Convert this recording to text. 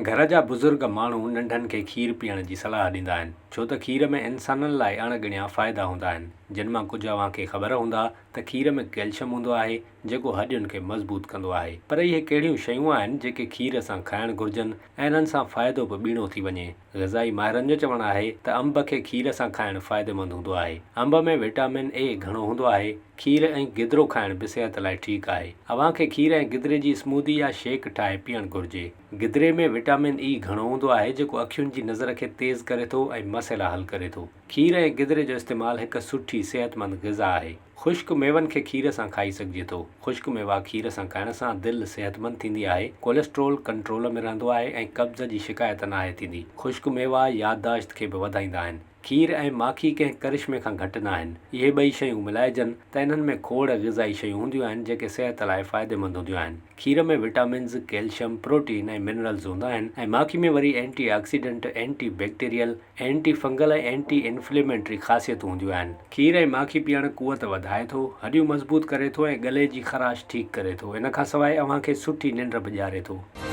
گهر جا بزرگ ماڻهو ننڍن کي کير پيئڻ جي صلاح ڏيندا آهن، ڇو ته کير ۾ انسانن لاء اڻ ڳڻيا فائدا هوندا آهن، جن مان ڪجهه اوهان کي خبر هوندا ته کير ۾ ڪيلشم هوندو آهي، جيڪو هڏين کي مضبوط ڪندو آهي. پر اهي ڪهڙيون شيون آهن جيڪي کير سان کائڻ گهرجن ۽ انهن سان فائدو به ٻيڻو ٿي وڃي. غذائي ماهرن جو چوڻ آهي ته انب کي کير سان کائڻ فائديمند هوندو آهي. انب ۾ وٽامن اي گهڻو هوندو آهي. کير ۽ گدرو کائڻ به صحت لاء ٺيڪ آهي. اوهان کي کير ۽ گدري جي اسمودي يا شيڪ ٺاهي پيئڻ گهرجي. گدري ۾ وٽامن اي گهڻو هوندو آهي جيڪو اکين جي نظر کي تيز ڪري ٿو ۽ مسئلا حل ڪري ٿو. کير ۽ گدري جو استعمال هڪ سٺي صحتمند غذا آهي. خشڪ ميون کي کير سان کائي سگهجي ٿو. خشڪ ميوا کير سان کائڻ سان دل صحتمند ٿيندي آهي، ڪوليسٽرول ڪنٽرول ۾ رهندو آهي ۽ قبض جي شڪايت ناهي ٿيندي. خشڪ ميوا يادداشت کي به وڌائيندا آهن. کير ۽ ماکي ڪنهن ڪرشمي کان گهٽ ناهن. اهي ٻئي شيون ملائجن ته انهن ۾ کوڙ غذائي شيون هونديون آهن جيڪي صحت لاء فائديمند هونديون آهن. کير ۾ وٽامنز، ڪيلشم، پروٽين ۽ منرلز هوندا آهن ۽ ماکي ۾ وري anti oxidant, anti bacterial, anti fungal ۽ anti inflammatory خاصيتون هونديون آهن. کير ۽ ماکي پيئڻ قوت وڌائي ٿو، هڏيون مضبوط ڪري ٿو ۽ ڳلي جي خراش ٺيڪ ڪري ٿو. ان کان سواء اوهان کي سٺي ننڊ به ڏياري ٿو.